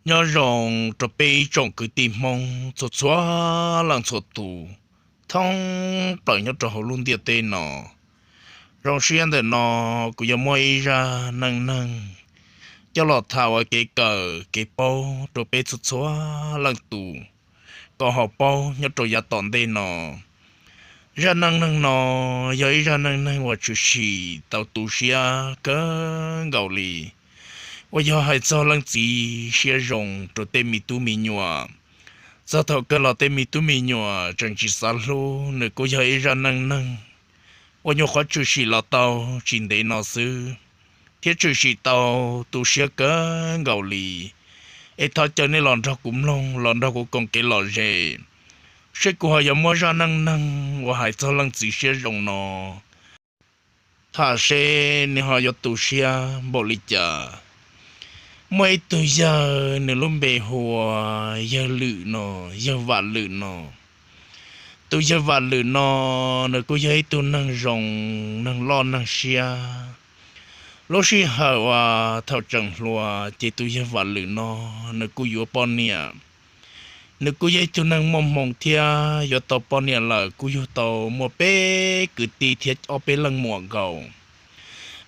Nyob zoo rau peb ib tsoom kwv tij Hmoob txhua txhua leej txhua tus thoob plaws nyob rau hauv lub ntiaj teb no. Zoo siab ntawm no kuv yuav muab ib zaj neej neeg coj los tham ua kev kawm kev paub rau peb txhua txhua leej tus kom ho paub nyob rau yav tom ntej no. Zaj neej neeg no yog ib zaj neej neeg uas tshwm sim tau tu siab kawg nkaus li, uas yog hais txog leej txiv siab zoo rau tej me tub me nyuam. Txog thaum kawg los tej me tub me nyuam tseem tsis xav hlub, nws kuj yog ib zaj neej neeg uas nyuam qhuav tshwm sim los tau tsis ntev no xwb, thiab tshwm sim tau tu siab kawg nkaus li. Es thov caw nej los nrog kuv mloog, los nrog kuv koom kev lom zem, seb kuv ho yuav muab zaj neej neeg uas hais txog leej txiv siab zoo no tham seb nws ho yuav tu siab npaum li cas. Muaj ib tug yawg, nws lub npe hu ua yawg Lwm no, yawg Vam Lwm no. Tus yawg Vam Lwm no, nws kuj yog ib tug neeg zoo, neeg loj neeg siab. Lub sij hawm uas thaum tseem hluas ces tus yawg Vam Lwm no nws kuj yuav poj niam. Nws kuj yog ib tug neeg muaj hmoo thiab yuav tau poj niam lawm kuj yug tau muaj peb kwv tij thiab ob peb leej muam nkaus.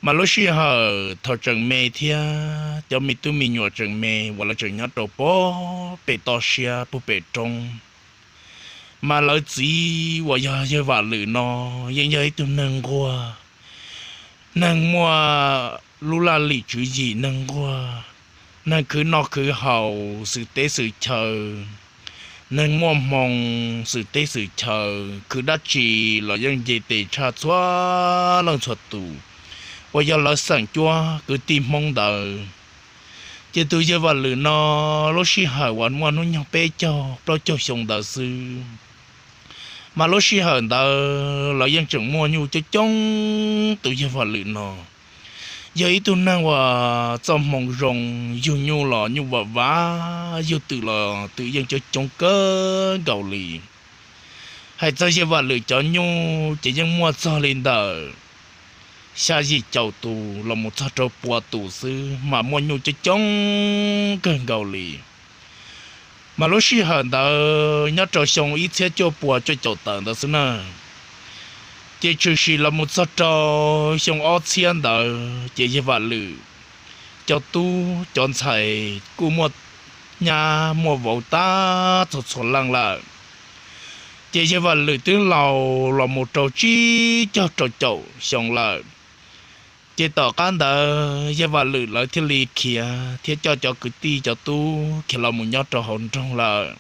Mas lub sij hawm thaum tseem me thiab cov me tub me nyuam tseem me uas lawv tseem nyob rau puag pem toj siab puag pem roob, mas lawv txiv uas yog yawg Vam Lwm no yeej yog ib tug neeg nquag, neeg muaj lub laj lim tswv yim, neeg nquag, neeg khwv noj khwv haus xwm teb xwm chaw, neeg muaj hmoo xwm teb xwm chaw, khwv dab tsi los yeej nce tes tshaj txhua leej txhua tus uas yog lawv xeem cuab kwv tij Hmoob ntawd. Ces tus yawg Vam Lwm no lub sij hawm uas muaj hnub nyoog peb caug plaub caug xyoo ntawd xwb, mas lub sij hawm ntawd lawv yeej tseem muaj nyuj coob coob. Tus yawg Vam Lwm no yog ib tug neeg uas txoj hmoo zoo, yug nyuj los nyuj vam vam, yug twm los twm yeej coob coob kawg nkaus li. Hais txog yawg Vam Lwm cov nyuj ces yeej muaj txog li ntawm xya yim caum tus los mus txog rau pua tus xwb mas muaj nyuj coob coob kawg nkaus li. Mas lub sij hawm ntawd nyob rau xyoo ib txhiab cuaj pua cuaj caum tawm ntawd xwb na, ces tshwm sim los mus txog rau xyoo ob txhiab ntawd ces yawg Vam Lwm cov tub cov ntxhais kuj muaj nyab muaj vauv tag txhua txhua leej lawm. Ces yawg Vam Lwm twb laus los mus rau tsib caug rau caum xyoo lawm. Ces tom qab ntawd yawg Vam Lwm lawv thiaj li khiav thiab coj cov kwv tij cov tub khiav los mus nyob rau hauv nroog lawm.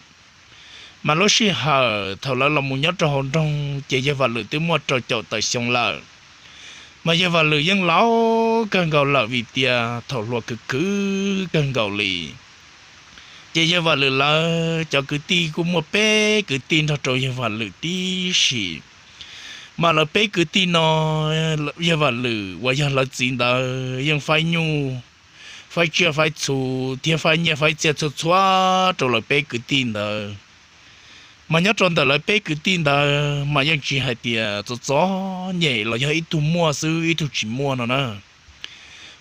Mas lub sij hawm thaum lawv los mus nyob rau hauv nroog ces yawg Vam Lwm twb muaj rau caum tawm xyoo lawm. Mas yawg Vam Lwm yeej laus kawg nkaus lawm vim tias thaum hluas khwv khwv kawg nkaus li. Ces yawg Vam Lwm lawv cov kwv tij kuj muaj peb kwv tij nrog rau yawg Vam Lwm tib si. Mas lawv peb kwv tij no, yawg Vam Lwm uas yog lawv txiv ntawd yeej faib nyuj, faib tsiaj faib txhu thiab faib nyiaj faib txiaj txhua txhua rau lawv peb kwv tij ntawd. Mas nyob rau ntawm lawv peb kwv tij ntawd mas yeej tsis hais tias txom txom nyem los yog ib tug muaj xwb ib tug tsis muaj no na.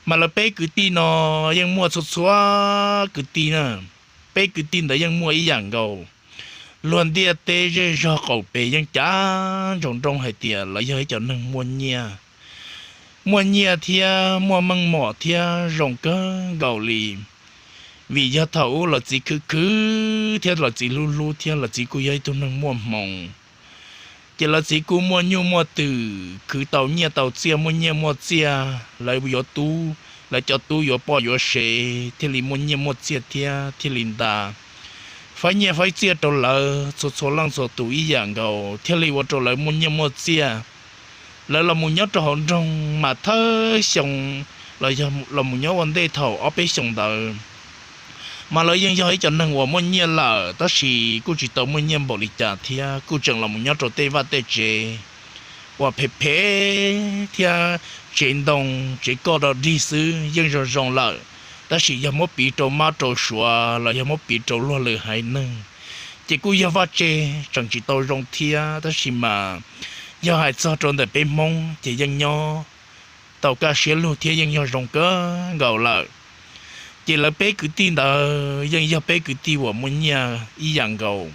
Mas lawv peb kwv tij no yeej muaj txhua txhua kwv tij na, peb kwv tij ntawd yeej muaj ib yam nkaus. Luag ntiaj teb zej zog qaum pes yeej cav ntsoov nroo hais tias lawv yog ib cov neeg muaj nyiaj, muaj nyiaj thiab muaj meej mom thiab zoo kawg nkaus li. Vim yog thaum ub lawv txiv khwv khwv thiab lawv txiv hlub hlub thiab lawv txiv kuj yog ib tug neeg muaj hmoo. Ces lawv txiv kuj muaj nyuj muaj twm khwv tau nyiaj tau txiaj, muaj nyiaj muaj txiaj, lawv yuav tub, lawv cov tub yuav poj yuav sev thiaj li muaj nyiaj muaj txiaj thiab thiaj li nta faib nyiaj faib txiaj rau lawv txhua txhua leej txhua tus ib yam nkaus thiaj li ua rau lawv muaj nyiaj muaj txiaj. Lawv los mus nyob rau hauv nroog mas thawj xyoo los yog los mus nyob ua ntej thaum ob peb xyoos ntawd mas lawv yeej yog ib cov neeg uas muaj nyiaj lawm tab sis kuj tsis tau muaj nyiaj npaum li cas thiab kuj tseem los mus nyob rau tej vaj tej tsev uas phem phem thiab tsev ntoo tsev koj dog dig xwb yeej zoo zoo lawm. Tab sis yog muab piv rau mab rau suav los yog muab piv rau luag lwm haiv neeg ces kuj yog vaj tse tseem tsis tau zoo thiab, tab sis mas yog hais txog rau ntawm peb Hmoob ces yeej nyob tau kaj siab lug thiab yeej yog zoo kawg nkaus lawm. Ces lawv peb kwv tij ntawd yeej yog peb kwv tij uas muaj nyiaj ib yam nkaus.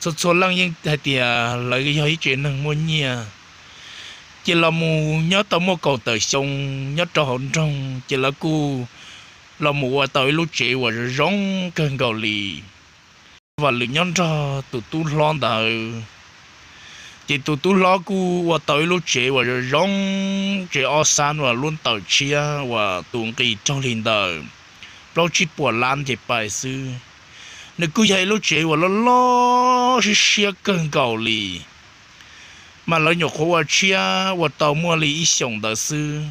Txhua txhua leej yeej hais tias lawv yog ib tsev neeg muaj nyiaj. Ces los mus nyob tau muaj kaum tawm xyoo nyob rau hauv nroog, ces lawv kuj los mus ua tau ib lub tsev uas zoo zoo kawg nkaus li. Vam Lwm nyob nrog tus tub hlob ntawd, ces tus tub hlob kuj ua tau ib lub tsev uas zoo zoo, tsev ob xab uas lub ntawm tshiab uas tus nqis raug li ntawm plaub tsib puas lab nce pais xwb. Nws kuj yog ib lub tsev uas loj loj siab siab kawg nkaus li, mas lawv nyuam qhuav ua tshiab ua tau muaj li ib xyoos ntawd xwb.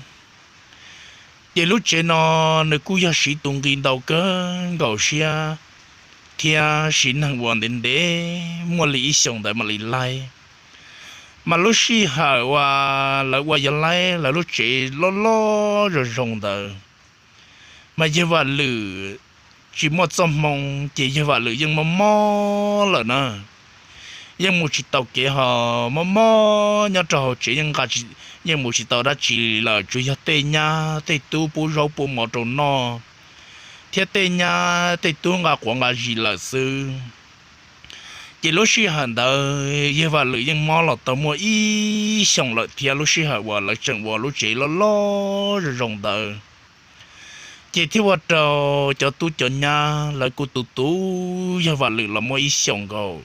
Ces lub tsev no nws kuj yog siv tus nqi ntau kawg nkaus siab thiab siv neeg ua ntev ntev muaj li ib xyoos ntawd mam li laib. Mas lub sij hawm uas lawv ua yuav laib lawv lub tsev loj loj zoo zoo ntawd, mas yawg Vam Lwm tsis muaj txoj hmoo, ces yawg Vam Lwm yeej mob mob lawm na. Yeej mus tsis tau kev ho mob mob nyob rau hauv tsev, yeej mus tsis tau dab tsi lawm, tsuas yog tej nyab tej tub pub zaub pub mov rau noj, thiab tej nyab tej tub nqa quav nqa zis lawm xwb. Ces lub sij hawm ntawd yawg Vam Lwm yeej mob los tau muaj ib xyoos lawm thiab, lub sij hawm uas lawv tseem ua lub tsev loj loj zoo zoo ntawd. Ces thiaj ua rau cov tub cov nyab lawv kuj tu tu yawg Vam Lwm los muaj ib xyoos nkaus.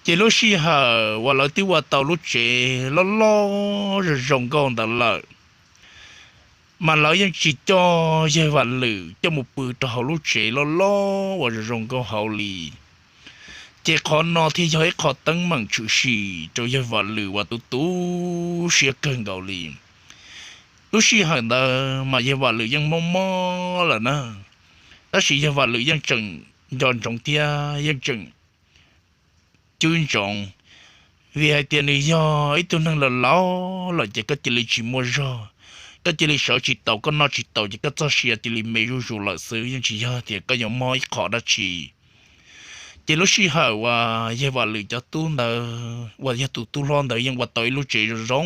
Ces lub sij hawm uas lawv twb ua tau lub tsev loj loj zoo zoo nkauj ntawd lawm, mas lawv yeej tsis coj yawg Vam Lwm coj mus pw rau hauv lub tsev loj loj uas zoo zoo nkauj hauv li. Ces qhov no thiaj yog ib qho teeb meem tshwm sim rau yawg Vam Lwm uas tu tu siab kawg nkaus li. Lub sij hawm ntawd mas yawg Vam Lwm yeej mob mob lawm na, tab sis yawg Vam Lwm yeej tseem nco ntsoov thiab yeej tseem cwb ntsoov, vim hais tias nws yog ib tug neeg laus laus lawm ces koj cia li tsis muaj zog, koj cia li sawv tsis taus, koj noj tsis taus ces koj txoj sia cia li me zuj zus lawm xwb, yeej tsis yog tias koj yuav mob ib qho dab tsi. Ces lub sij hawm uas yawg Vam Lwm cov tub ntawd uas yog tus tub hlob ntawd yeej ua tau ib lub tsev zoo zoo,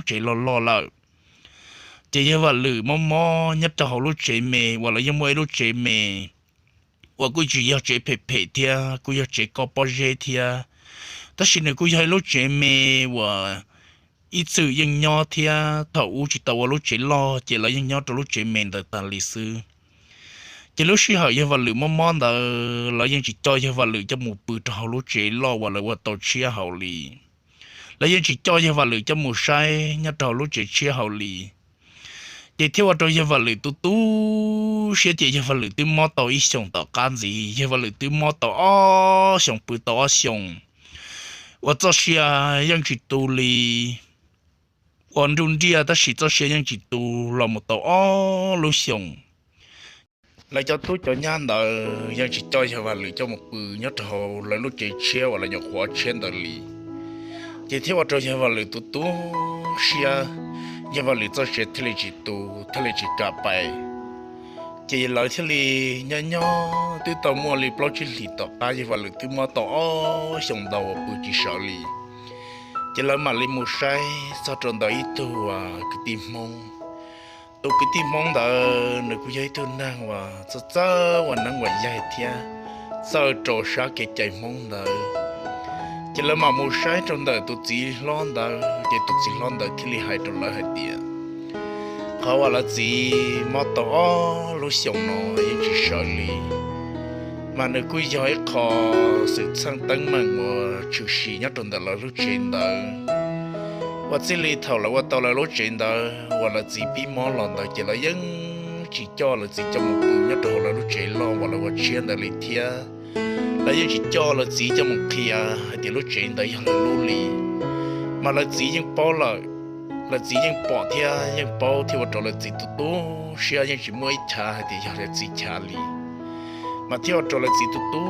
tsev loj loj lawm, ces yawg Vam Lwm mob mob nyob rau hauv lub tsev me uas lawv yeej muaj ib lub tsev me uas kuj tsis yog tsev phem phem thiab, kuj yog tsev koj pob zeb thiab, tab sis nws kuj yog ib lub tsev me uas ib txwm yeej nyob thiab, thaum ub tsis tau ua lub tsev loj ces lawv yeej nyob rau lub tsev me ntawd tas li xwb. Ces lub sij hawm yawg Vam Lwm mob mob ntawd lawv yeej tsis coj yawg Vam Lwm coj mus pw rau hauv lub tsev loj uas lawv ua tau tshiab hauv li. Lawv yeej tsis coj yawg Vam Lwm coj mus saib nyob rau hauv lub tsev tshiab hauv li. Ces thiaj ua rau yawg Vam Lwm tu tu siab, ces yawg Vam Lwm twb mob tau ib xyoos tom qab ntxiv, yawg Vam Lwm twb mob tau ob xyoos, pw tau ob xyoos uas txoj sia yeej tsis tu li. Ua nruj nriaj tab sis txoj sia yeej tsis tu los mus tau ob lub xyoos. Lawv cov tub cov nyab ntawd yeej tsis coj yawg Vam Lwm coj mus pw nyob rau hauv lawv lub tsev tshiab uas lawv nyuam qhuav tshiab ntawd li. Ces thiaj ua rau yawg Vam Lwm tu tu siab, yawg Vam Lwm txoj sia thiaj li tsis tu, thiaj li tsis kam pais. Ces lawv thiaj li nyob nyob twb tau muaj li plaub tsib hlis tom qab yawg Vam Lwm twb mob tau ob xyoos ntau uas pw tsis sawv li. Ces lawv mam li mus saib txog rau ntawm ib tug kwv tij Hmoob. Tus kwv tij Hmoob ntawd nws kuj yog ib tug neeg uas txawj txawj ua neeb ua yaig thiab txawj rau sab kev cai Hmoob ntawd. Ces lawv mam mus saib rau ntawm tus txiv hlob ntawd, ces tus txiv hlob ntawd thiaj li hais rau lawv hais tias, qhov uas lawv txiv mob tau ob lub xyoos no yeej tsis sawv li, mas nws kuj yog ib qho xwm txheej teeb meem uas tshwm sim nyob rau ntawm lawv lub tsev ntawd. Ua txij li thaum lawv ua tau lawv lub tsev ntawd uas lawv txiv pib mob los ntawd ces lawv yeej tsis coj lawv txiv coj mus pw nyob rau hauv lawv lub tsev loj uas lawv ua tshiab ntawd li thiab. Lawv yeej tsis coj lawv txiv coj mus qhia hais tias lub tsev ntawd yog lawv lub li. Mas lawv txiv yeej paub lawm, lawv txiv yeej pom thiab yeej paub thiaj ua rau lawv txiv tu tu siab, yeej tsis muaj ib chav hais tias yog lawv txiv chav li. Mas thiaj ua rau lawv txiv tu tu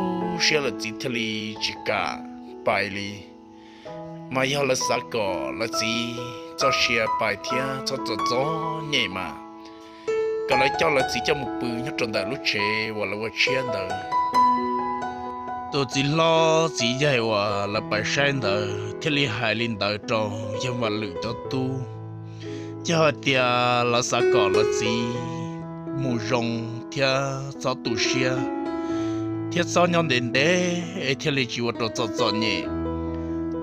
siab, lawv txiv thiaj li tsis kam pais li. Mas yog lawv xav kom lawv txiv txoj sia pais thiab txhob txom txom nyem mas kom lawv coj lawv txiv coj mus pw nyob rau ntawm lub tsev uas lawv ua tshiab ntawd. Tus txiv hlob txiv yaig uas lawv pais saib ntawd thiaj li hais li ntawd rau yawg Vam Lwm cov tub, yog hais tias lawv xav kom lawv txiv mus zoo thiab txhob tu siab, thiab txhob nyob ntev ntev es thiaj li tsis ua rau txom txom nyem.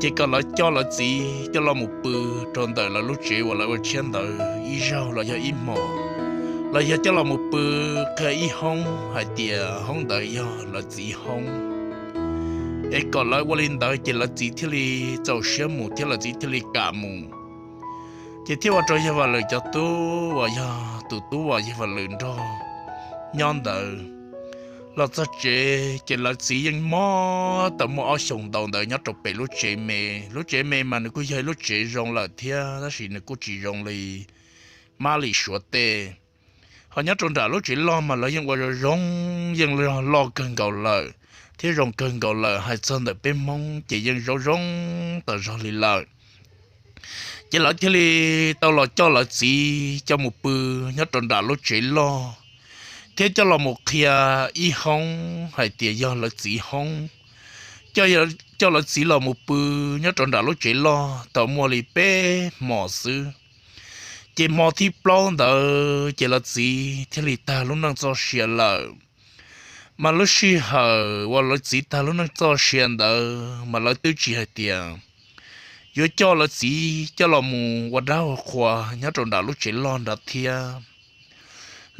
Ces kom lawv coj lawv txiv coj los mus pw rau ntawm lawv lub tsev uas lawv ua tshiab ntawd ib zaug los yog ib hmos, los yog coj los mus pw qhia ib hoob hais tias hoob ntawd yog lawv txiv hoob. Es kom lawv ua li ntawd ces lawv txiv thiaj li txaus siab mus thiab lawv txiv thiaj li kam mus. Ces thiaj ua rau yawg Vam Lwm cov tub uas yog tus tub uas yawg Vam Lwm nrog nyob ntawd los txog tsev ces lawv txiv yeej mob tau muaj ob xyoos ntau ntawd nyob rau pem lub tsev me. Lub tsev me mas nws kuj yog ib lub tsev zoo lawm thiab tab sis nws kuj tsis zoo li mab li suav tej. Ho nyob rau nram lub tsev loj mas lawv yeej ua zoo zoo, yeej loj kawg nkaus lawm thiab zoo kawg nkaus lawm, hais txog ntawm peb Hmoob ces yeej zoo zoo tas zog li lawm. Ces lawv thiaj li tau los coj lawv txiv coj mus pw nyob rau nram lub tsev loj, thiab coj los mus qhia ib hoob hais tias yog lawv txiv hoob. Coj lawv txiv los mus pw nyob rau nram lub tsev loj tau muaj li peb hmos xwb. Ces hmo thib plaub ntawd ces lawv txiv thiaj li tag lub neej txoj sia lawm. Mas lub sij hawm uas lawv txiv tag lub neej txoj sia ntawd mas lawv twb tsis hais tias yuav coj lawv txiv coj los mus ua dab ua qhua nyob rau nram lub tsev loj nrad thiab.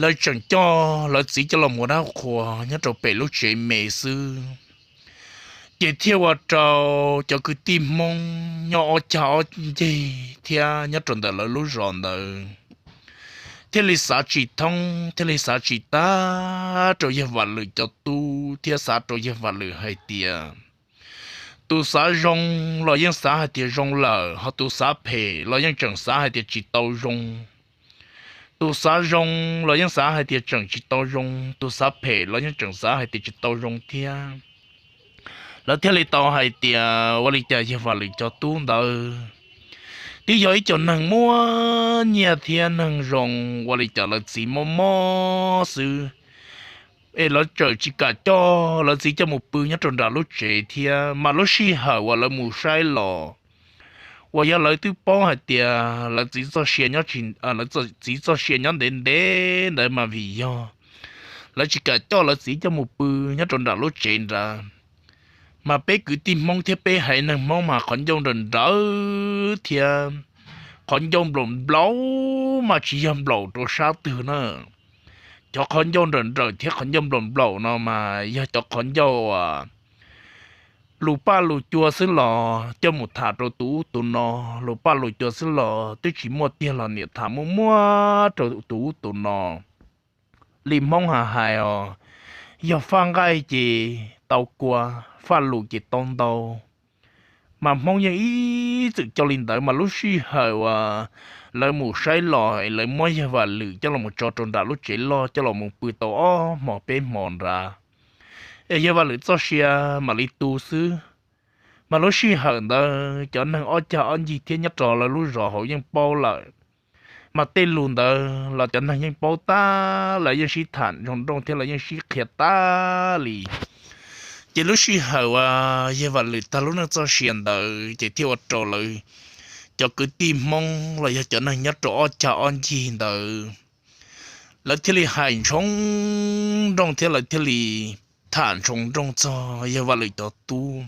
Lawv tseem coj lawv txiv coj los mus ua dab ua qhua nyob rau pem lub tsev me xwb. Ces thiaj ua rau cov kwv tij Hmoob nyob ob cag ob ceg thiab nyob rau ntawm lawv lub zos ntawd thiaj li xav tsis thoob, thiaj li xav tsis tag rau yawg Vam Lwm cov tub thiab xav rau yawg Vam Lwm hais tias tus xav zoo los yeej xav hais tias zoo lawm, ho tus xav phem los yeej tseem xav hais tias tsis tau zoo. Tus xav zoo los yeej xav hais tias tseem tsis tau zoo, tus xav phem los yeej tseem xav hais tias tsis tau zoo thiab. Lawv thiaj li tau hais tias ua li cas yawg Vam Lwm cov tub ntawd twb yog ib co neeg muaj nyiaj thiab neeg zoo, ua li cas lawv txiv mob mob xwb es lawv tseem tsis kam coj lawv txiv coj mus pw nyob rau nram lub tsev thiab. Mas lub sij hawm uas lawv mus saib los uas yog lawv twb paub hais tias lawv txiv txoj sia nyob tsis, lawv txiv txoj sia nyob ntev ntev ntawd mas vim yog lawv tsis kam coj lawv txiv coj mus pw nyob rau nram lub tsev nrad. Mas peb kwv tij Hmoob thiab peb haiv neeg Hmoob mas qhov ncauj nrawm nrawm thiab qhov ncauj nplaum nplaum mas tsis yog nplaum rau sab twg na. Cov qhov ncauj nrawm nrawm thiab qhov ncauj nplaum nplaum no mas yog cov qhov ncauj uas lus paj lus cua xwb los coj mus tham rau tus ub tus no, lus paj lus cua xwb los twb tsis muaj tiag los niam tham muaj muab rau tus ub tus no. Li Hmoob hais os, yog faj nqaij ces tau kua, faj lus ces tau ntau. Mas Hmoob yeej ib txwm coj li ntawd, mas lub sij hawm uas lawv mus saib los es lawv muab yawg Vam Lwm coj los tso rau nram lub tsev loj coj los mus pw tau ob hmos peb hmos nrad, es yawg Vam Lwm txoj sia mam li tu xwb. Mas lub sij hawm ntawd cov neeg ob cag ob ncig thiab nyob rau lawv lub zos hauv yeej paub lawm. Mas tej lus ntawd los cov neeg yeej paub tag, lawv yeej sib tham zoo nrooj thiab lawv yeej sib qhia tag li. Ces lub sij hawm uas yawg Vam Lwm tag lub neej txoj sia ntawd ces thiaj ua rau lawv cov kwv tij Hmoob los yog cov neeg nyob rau ob cag ob ncig ntawd, lawv thiaj li hais ntshoo nrooj thiab lawv thiaj li tham ntshoo nrooj txog yawg Vam Lwm cov tub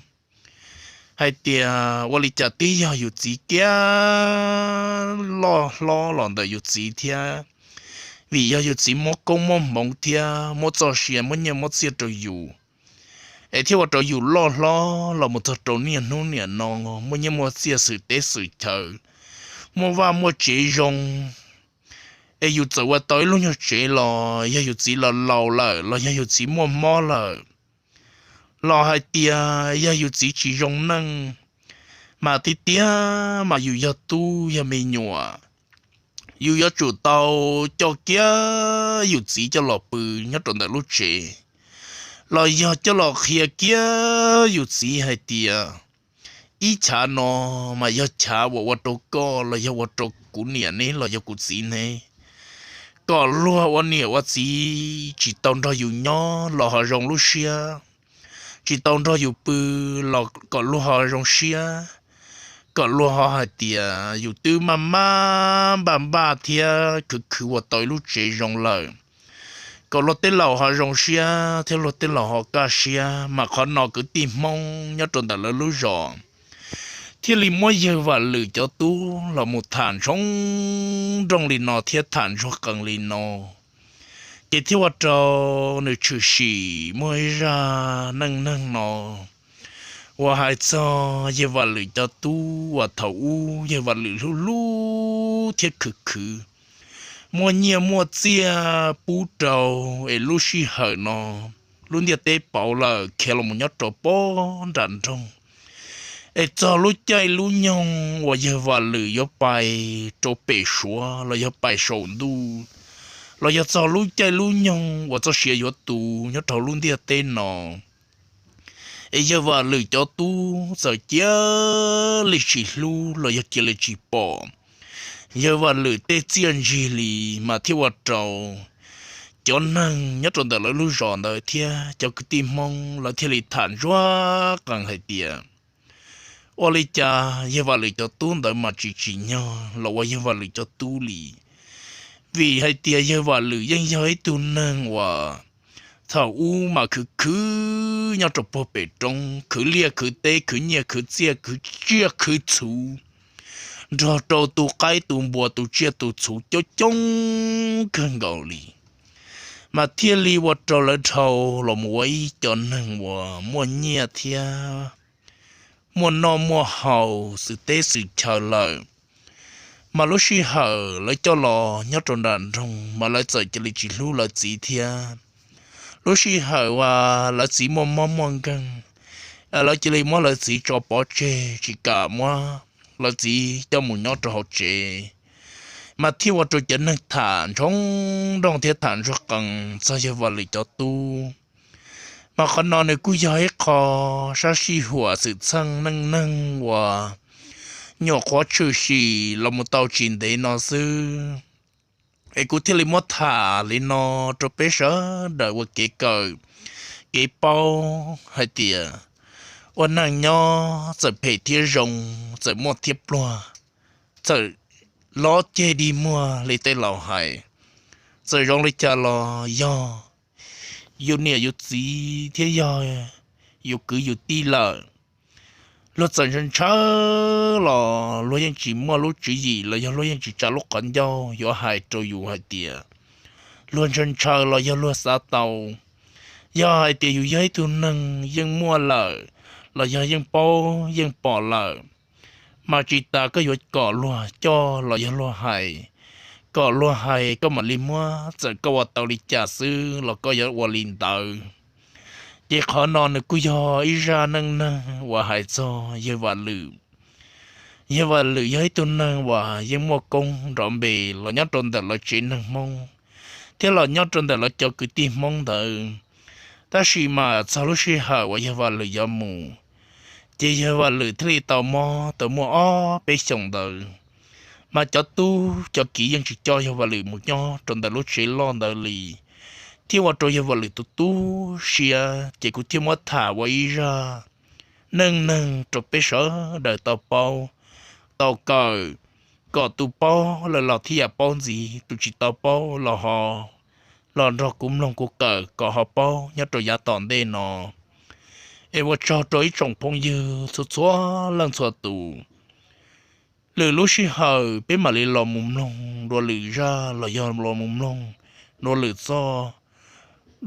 hais tias ua li cas twb yog yus txiv kiag loj hlob los ntawm yus txiv thiab, vim yog yus txiv muab koob muab hmoov thiab muab txoj sia muab nyiaj muab txiaj rau yus, es thiaj ua rau yus loj hlob los mus txog rau niaj hnub niam no muaj nyiaj muaj txiaj xwm teb xwm chaw, muaj vaj muaj tsev zoo. Es yus txawm ua tau ib lub nyuag tsev los yog yus txiv los laus lawm los yog yus txiv muaj mob lawm, los hais tias yog yus txiv tsis zoo neej, mas tiag tiag mas yus yog tub yog me nyuam, yus yuav tsum tau coj kiag yus txiv coj los pw nyob rau ntawm lub tsev, los yog coj los qhia kiag yus txiv hais tias ib chav no mas yog chav uas ua rau koj los yog ua rau kuv niam neb los yog kuv txiv neb, kom luag ua niam ua txiv tsis tau nrog yus nyob los ho zoo lub siab, tsis tau nrog yus pw los kom luag ho zoo siab, kom luag ho hais tias yus twb maj maj npaj npaj thiab khwv khwv ua tau ib lub tsev zoo lawm, kom luag tej laus ho zoo siab thiab luag tej laus ho kaj siab, mas qhov no kwv tij Hmoob nyob rau ntawm lawv lub zos thiaj li muab yawg Vam Lwm cov tub los mus tham ntshoo nrooj li no thiab tham ntsuag qees li no, ces thiaj ua rau nws tshwm sim muaj ib zaj neej neeg no uas hais txog yawg Vam Lwm cov tub uas thaum ub yawg Vam Lwm hlub hlub thiab khwv khwv, muaj nyiaj muaj txiaj pub rau, es lub sij hawm no lub ntiaj teb pauv lawm khiav los nyob rau pem nram nroog. Es txog lub caij lub nyoog uas yawg Vam Lwm yuav pais rau pem suav los yog pais saum ntuj, los yog txog lub caij lub nyoog uas txoj sia yuav tu nyob rau lub ntiaj teb no, es yawg Vam Lwm cov tub txawm cia li tsis hlub los yog cia li tsis pom yawg Vam Lwm tej txiaj ntsig li, mas thiaj ua rau cov neeg nyob rau ntawm lawv lub zos ntawd thiab cov kwv tij Hmoob lawv thiaj li tham ntsuag qees hais tias, ua li cas yawg Vam Lwm cov tub ntawd mas tsis tsim nyog los ua yawg Vam Lwm cov tub li? Vim hais tias yawg Vam Lwm yeej yog ib tug neeg uas thaum ub mas khwv khwv nyob rau puag pem roob, khwv liaj khwv teb, khwv nyiaj khwv txiaj, khwv tsiaj khwv txhu, nrog rau tu qaib tu npua, tu tsiaj tu txhu coob coob kawg nkaus li, mas thiaj li ua rau lawv dhau los mus ua ib cov neeg uas muaj nyiaj thiab muaj noj muaj haus xwm teb xwm chaw lawm. Mas lub sij hawm lawv coj los nyob rau nram nroog mas lawv txawm cia li tsis hlub lawv txiv thiab. Lub sij hawm uas lawv txiv muaj mob muaj nkeeg, lawv cia li muab lawv txiv tso pov tseg tsis kam muab lawv txiv coj mus nyob rau hauv tsev, mas thiaj ua rau cov neeg tham ntshoo nrooj thiab tham ntsuag qees txog yawg Vam Lwm cov tub. Mas qhov no nws kuj yog ib qho sab sij huam xwm txheej neej neeg uas nyuam qhuav tshwm sim los mus tau tsis ntev no xwb, es kuv thiaj li muab tham li no rau peb sawv daws ua kev kawm kev paub hais tias ua neej nyob txawm phem thiab zoo, txawm muaj thiab pluag, txawm lob ceg dig muag li tej laus hais, txawm zoo li cas los yog yus niam yus txiv thiab yog yus kwv yus tij lawm. Luag txawm ntshaw ntshaw los luag yeej tsis muaj lub tswv yim los yog luag yeej tsis tsa lub qhov ncauj yuav hais rau yus hais tias luag ntshaw ntshaw los yog luag xav tau. Yog hais tias yus yog ib tug neeg yeej muaj lawm los yog yeej paub yeej pom lawm, mas tsis tas koj yuav kom luag coj los yog luag hais, kom luag hais koj mam li muab, txawm koj ua tau li cas xwb los koj yuav ua li ntawd. Ces qhov no nws kuj yog ib zaj neej neeg uas hais txog yawg Vam Lwm. Yawg Vam Lwm yog ib tug neeg uas yeej muaj koob nrov npe los nyob rau ntawm lawv tsev neeg Hmoob thiab los nyob rau ntawm lawv cov kwv tij Hmoob ntawd. Tab sis mas txog lub sij hawm uas yawg Vam Lwm yuav mus, ces yawg Vam Lwm thiaj li tau mob tau muaj ob peb xyoos ntawd, mas cov tub cov kiv yeej tsis coj yawg Vam Lwm mus nyob rau ntawm lub tsev loj ntawd li, thiaj ua rau yawg Vam Lwm tu tu siab. Ces kuv thiaj muab tham ua ib zaj neej neeg rau peb sawv daws tau paub, tau kawm, kom tus paub lawm los thiaj yam paub ntxiv, tus tsis tau paub los ho los nrog kuv mloog kuv kawm kom ho paub nyob rau yav tom ntej no. Es ua tsaug rau ib tsoom phooj ywg txhua txhua leej txhua tus. Lwm lub sij hawm peb mam li los mus mloog dua lwm zaj los yog los mus mloog dua lwm txoj,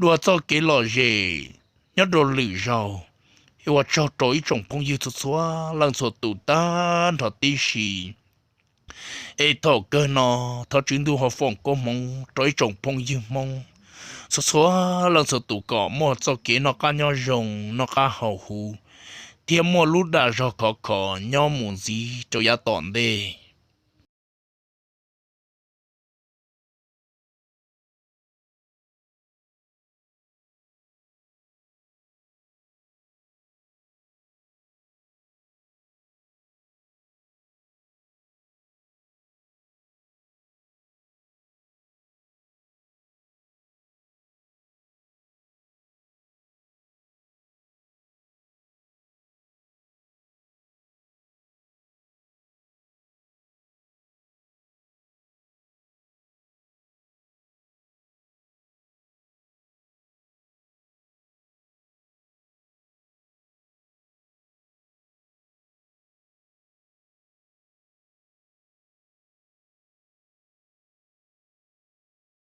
dua txoj kev lom zem nyob rau lwm zaus. Es ua tsaug rau ib tsoom phooj ywg txhua txhua leej txhua tus tag nrho tib si. Es thaum kawg no thov Tswv Ntuj ho foom koob hmoov rau ib tsoom phooj ywg Hmoob txhua txhua leej txhua tus kom muaj txoj kev noj qab nyob zoo, noj qab haus huv, thiab muaj lub dag zog khov kho nyob mus ntxiv rau yav tom ntej.